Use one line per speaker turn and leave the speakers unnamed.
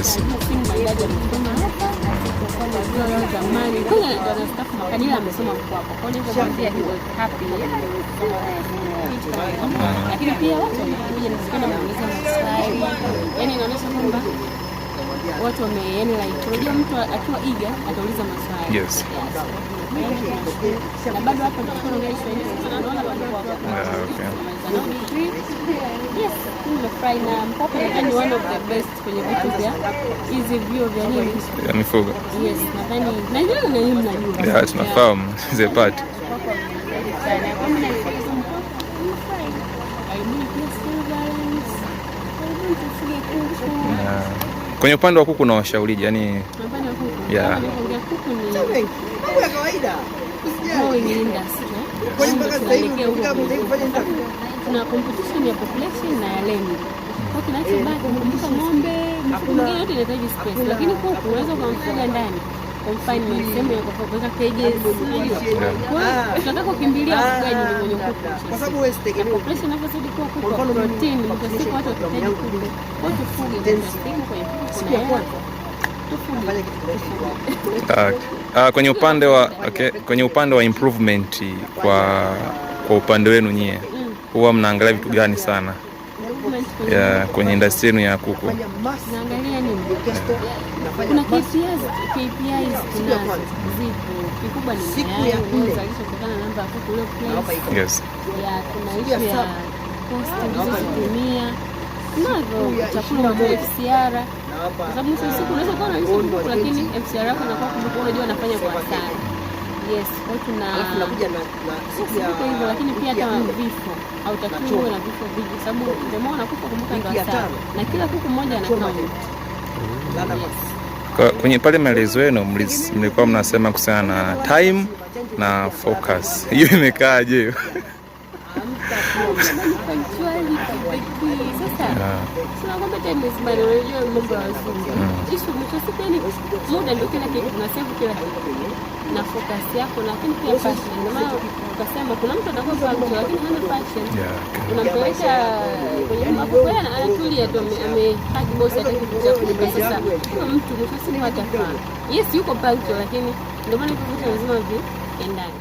Yes.
Simu amesoma hapa kwa zamani. Kwanza ndo anastaafu Makanila amesoma Mpwapwa. Kwa hiyo nilipomwambia he was happy. Lakini pia watu wamekuja nisikwenda muuliza maswali. Yaani inaonyesha kwamba watu wame yani like unajua mtu akiwa eager atauliza maswali.
Yes.
Na bado hapa tulikuwa tunaongea Kiswahili sasa naona bado wako.
Yeah, okay.
Yes, nimefurahi na Mpwapwa nadhani one of the best kwenye vitu vya hizi vyuo vya nini.
Ya mifugo.
Yes, nadhani najua na nyinyi mnajua.
Yeah, tunafahamu the part.
Sana. Kwa mimi naipongeza Mpwapwa, nimefurahi. Karibuni pia Silverlands. Karibuni tufuge kuku.
Yeah. Kwenye upande wa kuku na washaurije? Yani
Upande wa kuku.
Yeah.
Kama nilivyoongea kuku ni
Mambo ya kawaida.
growing industry.
Kwani mpaka sasa hivi
Tunaelekea huko
ukifika
kwenye
kufanya interview?
Tuna competition ya population na ya land. Kwa kinachobaki kumbuka, ng'ombe, mifugo mingine yote inahitaji space, lakini kuku unaweza ukamfuga ndani confinement, sehemu ya kuweka cages, unajua. Kwa hiyo tunataka kukimbilia ufugaji ni kwenye kuku.
Kwa sababu wewe sitegemei
Population inavyozidi kuwa kubwa, protein, mwisho wa siku watu watahitaji kuku. Kwa hiyo tufuge, mwisho wa siku kwenye kuku kuna hela. Tufuge.
Kwenye upande wa okay, kwenye upande wa improvement kwa upande wenu nyie huwa mnaangalia vitu gani sana
Improvement kwenye
ya kwenye industry yenu ya kuku?
Naangalia nini? Kuna KPIs, KPIs tunazo zipo. Kikubwa ni mayai unayozalisha kutokana na namba ya kuku ulio place. Ya kuna issue ya cost ulizozitumia tunazo, chakula unatoa FCR, kwa sababu mwisho wa siku unaweza kuwa unalisha kuku lakini FCR yako inakuwa kubwa, unajua unafanya kwa hasara. Yes, kwa hiyo tuna
Alafu nakuja na siku
yes,
ya
viko hivyo, lakini pia
wiki ya
hata
nne.
vifo hautakiwi uwe na vifo vingi, kwa sababu the more unakufa, kumbuka ndo
Wiki ya
hasara,
tano.
Na kila kuku mmoja ana
Choma
count.
Lala kwa
Yes.
Kwenye pale maelezo yenu mlikuwa mnasema kuhusiana na time na focus. Hiyo imekaaje?
Punctuality the key. Sasa tunakwambia time is money, unajua mambo ya wazungu. Issue mwisho wa siku, yani muda ndio kila kitu, na save kila kitu na focus yako, lakini pia passion. Ndio maana ukasema kuna mtu atakuwa punctual lakini hana passion.
Yeah, okay.
Unampeleka kwenye mambo kwa hiyo anatulia tu, amehaki boss hataki kuchafuka. Sasa huyo mtu mwisho wa siku hatafaa. Yes, yuko punctual, lakini ndio maana hivyo vitu lazima viendane.